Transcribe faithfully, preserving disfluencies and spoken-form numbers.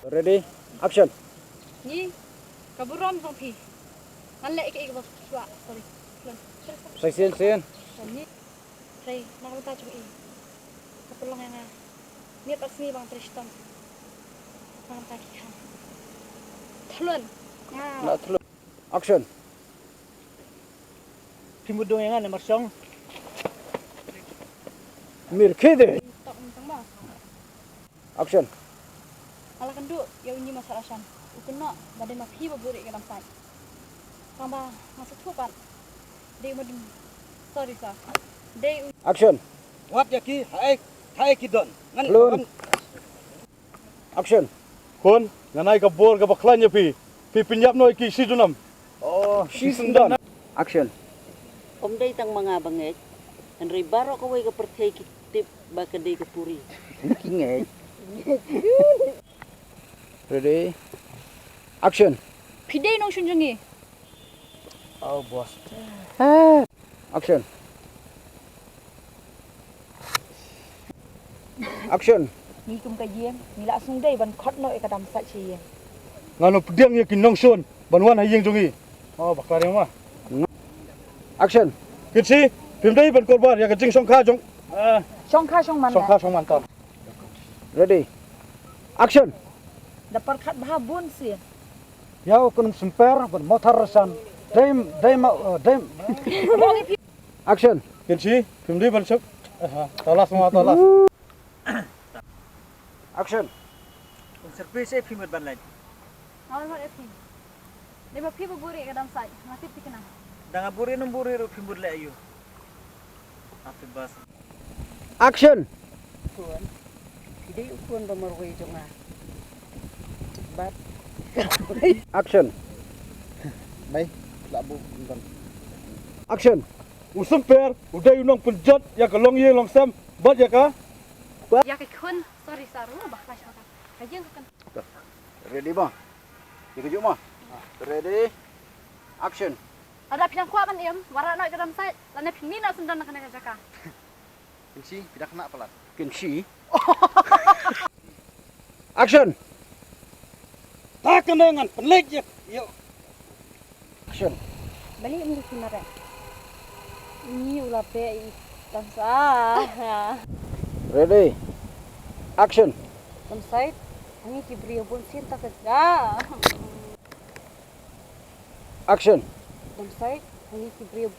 Ready? Action. Ngi ka burom jong phi. Ngan leh ïa kaei kaba phi kwah. Sorry. Shisien, shisien. Ngi trei na ka bynta jong i. Ka pynlong ïa nga miet bad sngi ba ngan trei shitom na ka bynta ki khang. Thlun. Nga. Na thlun. Action. Phi mut dong ïa nga namar shong. Mir khide. Tok ntang mo. Action. Nga la kynduh ïa u Nyimasarashan. U kynnoh ba dei ma phi ba buhrieh ka dam sait. Tangba nga sngewthuh pat. Dei u Madun. Sorry sir. Dei u Action. Wat ïa ki, haei, haei ki don. Ngan Lun. Action. Khun, ngan ai ka bor kaba khlaiñ ïa phi. Phi pynïap noh ïa ki shi junom. Oh, shi sendon. Action. Ym dei tang ma nga ba ngeit. Hynrei baroh kawei ka pyrthei ki tip ba ka dei ka puri. Ki ngeit. Ready? Action. Phi dei nongshun jong ngi. Oh, boss. Action. Action. Ngi kum ka ïing, ngi la sngewdei ban khot noh ïa ka dam sait sha ïing. Ngan ym pdiang ïa ki nongshun ban wan ha ïing jong ngi. Oh, bakla ïa ma. Action. Kynshi, phim dei ban kyrpad ïa ka jingshongkha jong. Ah. Shongkha shongman. Shongkha shongman ton. Ready. Action. Da pyrkhat bha bun sien. Ïa u kynum symper ban mothar rasan. Dei, dei ma, eh, dei. Action. Kynshi, phim dei ban sep. Aha, talas ma talas. Action. Kum syrpi se phim mut ban leit. Nga wan wan ephi. Dei ma phi ba buhrieh ka dam sait, nga tip thikna. Da nga buhrieh nym buhrieh ruh phim mut leh aïu. Happy birthday. Action. Khun. Phi dei u khun ba marwei jong nga. Bad Action. Dei, la bu. Action. U symper u dei u nongpynjot ïa ka longïing longsem bad ïa ka. Ïa ka khun, sorry sir, ruh ba khlaiñ ka. Ka ïing ka kan. Ready ba? Ïa ka juk ma. Ready? Action. Lada phi dang kwah ban im, wanrah noh ïa ka dam sait, lane phin mih noh sendon na kane ka jaka. Kynshi, phi da khynnah palat. Kynshi. Action. Ta kane ngan pynleit ïa, ïa. Action. Balei ym leit mareh? Ngi u la beh i tam sa. Ready. Action. Dam sait, hangi ki briew bun sien ta ka. Action. Dam sait, hangi ki briew.